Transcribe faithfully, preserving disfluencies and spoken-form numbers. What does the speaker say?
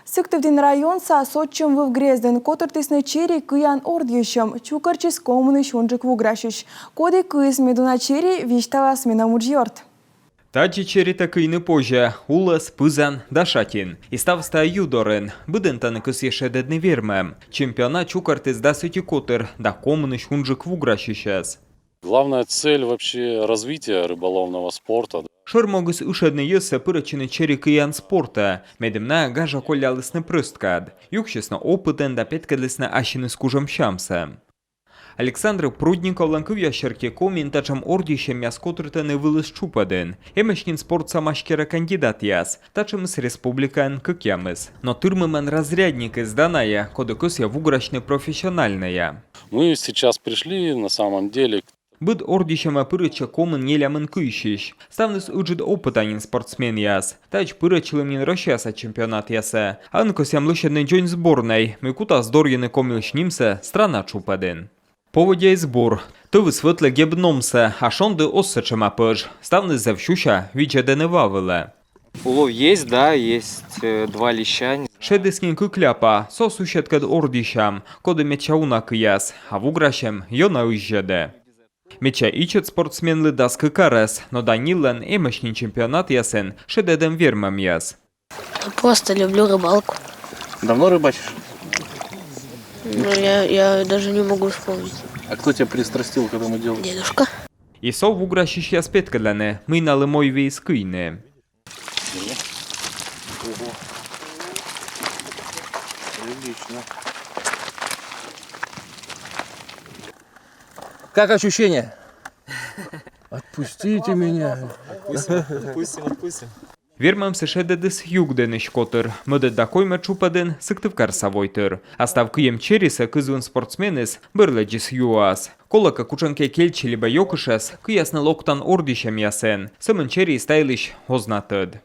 Сыктывдін районса Сотчӧм выв грездын котыртісны чери кыян ордйысьӧм, чукӧртчис комынысь унджык вуграсьысь. Коді кыис медуна чери, висьталас менам уджъёрт. Тадзи черитӧ кыйны позьӧ улӧс, пызан да шатин. И ставыс тайӧ ю дорын. Быдӧн тані кӧсйӧ шедӧдны вермӧм. Чемпионат чукӧртіс дас ӧти котыр да комынысь унджык вуграсьысьӧс. Главная цель вообще развития рыболовного спорта. Шӧр могыс — ышӧдны йӧзсӧ пырӧдчыны чери кыян спортӧ, медым найӧ гажа коллялісны прӧст кад, юксисны опытӧн да петкӧдлісны ассьыныс кужӧм сямсӧ. Александр Прудниковлӧн кывъяс серти, Комиын татшӧм ордйысьӧмъяс котыртӧны вылыс тшупӧдын. Эмӧсь нин спортса мастера кандидатъяс, татшӧмыс республикаын кӧкъямыс. Но тырмымӧн разрядникыс да найӧ, коді кӧсйӧ вуграсьны профессиональнӧя. Мы сейчас пришли на самом деле. Быд ордйысьӧмӧ пырӧдчӧ комын нелямын кыйсьысь. Ставныс ыджыд опыта нин спортсменъяс. Таӧдз пырӧдчылім нин Россияса чемпионатъясӧ. А ӧні кӧсъям лӧсьӧдны дзонь сборнӧй, мый кутас дорйыны Комиысь нимсӧ страна тшупӧдын. Поводдяыс бур. Тӧвыс вӧтлӧ геб номсӧ, а шонді оз сэтшӧма пӧж. Ставныс зэв сюся видзӧдӧны ва вылӧ. Улов есть, да, есть э, два леща. Шедіс нин кык ляпа, со суседкӧд ордйысям, коді медся уна кыяс, а вуграсьӧм ёна ыззьӧдӧ. Медся ичӧт спортсменлы дас кык арӧс, но Даниллӧн эмӧсь нин чемпионатъясын шедӧдӧм вермӧмъяс. Просто люблю рыбалку. Давно рыбачишь? Ну, я, я даже не могу вспомнить. А кто тебя пристрастил к этому делу? Дедушка. И со вуграсьысьяс петкӧдлӧны, мый налы мойвиис кыйны. Прилично. Как ощущение? Отпустите меня. Отпустим, отпустим, отпустим. Вермӧмсӧ шедӧдіс Югдӧнысь котыр. Мӧдӧд да коймӧд тшупӧдын Сыктывкарса войтыр. А став кыйӧм черисӧ кызвын спортсменыс бӧр лэдзис юас. Колӧкӧ, кутшӧмкӧ кельчи либӧ ёкышӧс кыясны локтан ордйысьӧмъясын. Сӧмын чериыс та йылысь оз на тӧд.